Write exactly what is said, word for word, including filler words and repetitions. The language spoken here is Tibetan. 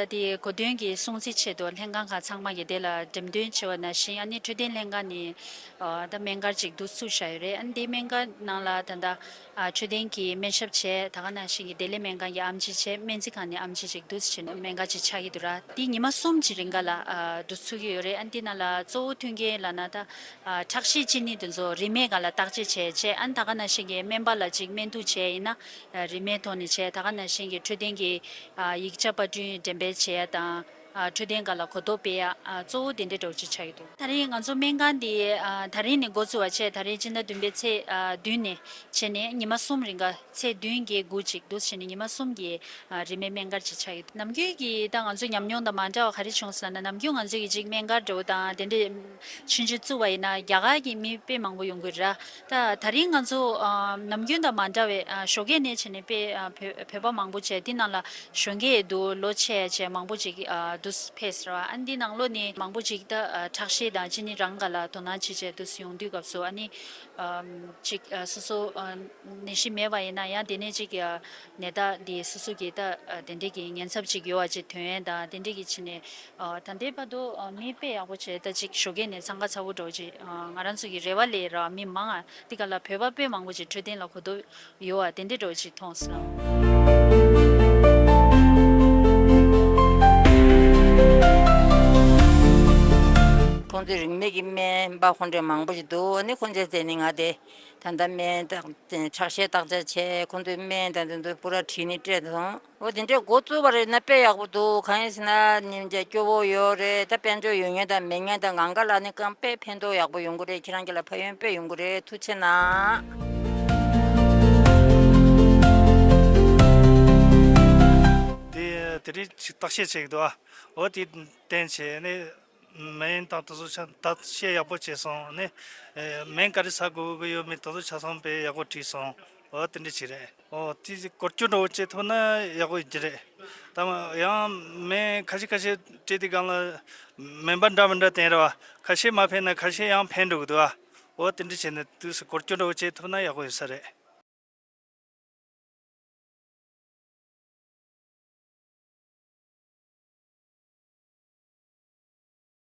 ད་དེ་གོ་སྟོན་གྱི་སྲུང་བརྩི་ཆེད་དུ་ལྷན་ཁང་ཁག་ཚང་མ་གིས་དེ་ལ་འགྲེམས་སྟོན་བྱས་པ་ནང་བཞིན། ཨ་ནི་འཕྲོད་བསྟེན་ལྷན་ཁང་ནས་ཨ་ད་སྨན་སྒར་ཅིག་འདུག་ཚུགས་བཞག་ཡོད་རེད། ཨ་ནི་དེ་སྨན་སྒར་ནང་ལ་ད་ལྟ་ཨ་འཕྲོད་བསྟེན་གྱི་སྨན་ཞབས་བྱས། ད་ག་ནང་བཞིན་གྱི་བདེ་ལེགས་སྨན་ཁང་གི་ཨེམ་ཆི་བྱས། སྨན་རྩིས་ཁང་ནས་ཨེམ་ཆི་ཅིག་འདུག་བྱས་ནས་སྨན་སྒར་ཅིག་ཆགས་ཀྱི་འདུག་ར། དེ་ཉི་མ་གསུམ་གྱི་རིང་ག་ལ་ཨ་འདུག་ཚུགས་ཀྱི་ཡོད་རེད། ཨ་ནི་དེ་ནང་ལ་གཙོ་བོ་མཐུན་རྐྱེན་ལབ་ན་ད་ཨ་ཁྲག་ཤེད་ཅི་ནི་དེ་ཚོ་རིན་མེད་སྒང་ལ་བརྟག་དཔྱད་བྱས་བྱས། ཨ་ནི་ད་ག་ནང་བཞིན་གྱི་སྨན་པ་ལ་ཅིག་སྨན་གཏུག་བྱས་ཡིན་ན་ཨ་རིན་མེད་ཐོག་ནས་བྱས། ད་ག་ནང་བཞིན་གྱི་འཕྲོད་བསྟེན་གྱི་ཨ་ཡིག་ཆ་པར་སྐྲུན་འགྲེམས་སྤེལ་བྱེད་ཡ་དང་། ཨ་འཕྲོད་བསྟེན་སྒང་ལ་གོ་རྟོགས་སྤེལ་ཡ་ཨ་གཙོ་བོ་དེ་འདྲའི་འདྲ་བོ་ཅིག་ཆགས་ཀྱི་འདུག་ད་རེས་ང་ཚོ་སྨན་ཁང་འདི་ཨ་ད་རེས་ནས་འགོ་བཙུགས་པ་བྱས། ད་རེས་སྤྱི་ཟླ་བདུན་པའི་ཚེས་ཨ་བདུན་ནས་བྱས་ནས་ཉི་མ་གསུམ་རིང་ག་ཚེས་བདུན་བརྒྱད་དགུ་ཅིག་འདུག་བྱས་ནས་ཉི་མ་གསུམ་གྱི་ཨ་རིན་མེད་སྨན་སྒར་ཅིག་ཆགས་ཡོད། ནམ་རྒྱུན་གྱི་ད་ང་ཚོའི་ཉམས་མྱོང་དང་མ་འདྲ་བ་ག་རེ་བྱུང་སོང་ལབ་ན། ནམ་རྒྱུན་ང་ཚོ་ཡི་ཅིག་སྨན་སྒར་འདྲ་བོ་དང་དེ་འདྲའི་ཆུང་ཆུང་བཙུགས་པ་ཡིན་ན་རྒྱ་གར་གྱི་མི་དཔེ་མང་པོ་ཡོང་གི་རེད། ད་ད་རིང་ང་ཚོ་ཨ་ནམ་རྒྱུན་དང་མ་འདྲ་བའི་ཨ་ཞོགས་ཀས་ནས་བྱས་ནས་དཔེ་ཨ་བོད་བོད་པ་མང་པོ་བྱས། དེ་ནང་ལ་གཞོན་སྐྱེས་འདུག་ལོ་ཆེ་བྱས་མང་པོ་ཅིག་ཨ་འདུག་ཕེབས་ར། ཨ་ནི་འདི་ནང་ལོགས་ནས་མང་པོ་ཅིག་ད་ཨ་ཁྲག་ཤེད་དང་ཅི་ནི་རང་ག་ལ་དོ་སྣང་བྱེད་བྱས་འདུག་ཡོང་དུས་སྐབས་སུ། ཨ་ནི་ཨམ་ཅིག་ཨ་སོ་སོ་ཨ་ནད་གཞི་མེད་པ་ཡིན་ན་ཡང་དེ་ནས་ཅིག་ཨ་ནད་རྟགས་འདི་སོ་སོ་གི་ད་ཨ་དེ་འདྲས་ཀྱི་ཉེན་ཚབས་ཅིག་ཡོད་པ་ཅིག་ཐོན་ཡས་དང་དེ་འདྲས་ཀྱི་ཕྱིན་ནས། ཨ་ད་ལྟའི་བར་དུ་ཨ་མི་དཔེ་ཡག་པོ་བྱས། ད་ཅིག་ཞོགས་ཀས་ནས་འཚང་ཁ་ཚ་པོ་འདྲ་བོ་ཅིག་ཨ་ང་རང་ཚོ་གི་རེ་བ་ལས་ར་མི་མང་ཨ་འདི་ག་ལ་བོད་པ་དཔེ་མང་པོ་ཅིག་འཕྲོད་བསྟེན་ལ་གོ་རྟོགས་ཡོད་པ་དེ་འདྲའི་འདྲ་བོ་ཅིག་མཐོང་སོང་། ཁོང་ཚོའི་རིན་མེད་ཀྱི་སྨན་པ་ཁོང་ཚོ་མང་པོ་ཞིག་འདུག་ཨ་ནི་ཁོང་ཚོའི་རྩ་ནས་ང་དེ་ད་ལྟ་སྨན་བརྟག་ཁྲག་ཤེད་བརྟག་དཔྱད་བྱས། ཁོང་ཚོའི་སྨན་དང་དེ་ཚོ་པུ་ར་བྲིས་ནས་སྤྲད་སོང་། འོ་དེ་འདྲའི་འགོ་བཙུགས་པ་རེད་ན་དཔེ་ཡག་པོ་འདུག་གང་ཡིན་ཟེར་ན་ཉིན་བྱེད་སྐྱོ་བོ་ཡོད་རེད། ད་དཔལ་འབྱོར་ཡོད་མཁན་དང་མེད་མཁན་དང་གང་ག་ལ་ནི་གང་དཔེ་ཕན་ཐོགས་ཡག་པོ་ཡོང་གི་རེད། ཁྱེད་རང་གི་ལ་ཕན་ཡོན་དཔེ་ཡོང་གི་རེད། ཐུགས་རྗེ་གནང་། དེ་དེ་རིང་ཅིག་བརྟག་དཔྱད་བྱེད་ཀྱི་འདུག་ཨ། འོ་དེ་བསྟན་བྱས་ནས་སྨན་དང་དེ་ཚོ་ཆ་བརྟག་དཔྱད་ཡག་པོ་བྱས་སོང་ནས། སྨན་ག་རེ་ཟ་དགོས་ཀྱི་ཡོད་མེད་དེ་ཚོ་ཆ་ཚང་དཔེ་ཡག་པོ་དྲིས་སོང་། འོ་དེ་འདྲ་ཅིག་རེད། ཨོ་དེ་སྐོར་སྐྱོད་འདྲ་བོ་བྱེད་ཐུབ་ན་ཡག་པོ་ཡིན་གྱི་རེད། ད་མ་ཡང་སྨན་ཁ་ཤས་ཁ་ཤས་སྤྲད་དུས་སྒང་ལ་སྨན་པ་འདྲ་མི་འདྲ་བསྟེན་རེད་བ། ཁ་ཤས་མ་ཕན་ན་ཁ་ཤས་ཡང་ཕན་འགྲོ་གི་འདུག་ཨ། ཨོ་དེ་འདྲ་བྱས་ནས་དུས་སུ་སྐོར་སྐྱོད་འདྲ་བོ་བྱེད་ཐུབ་ན་ཡག་པོ་ཡོད་ས་རེད།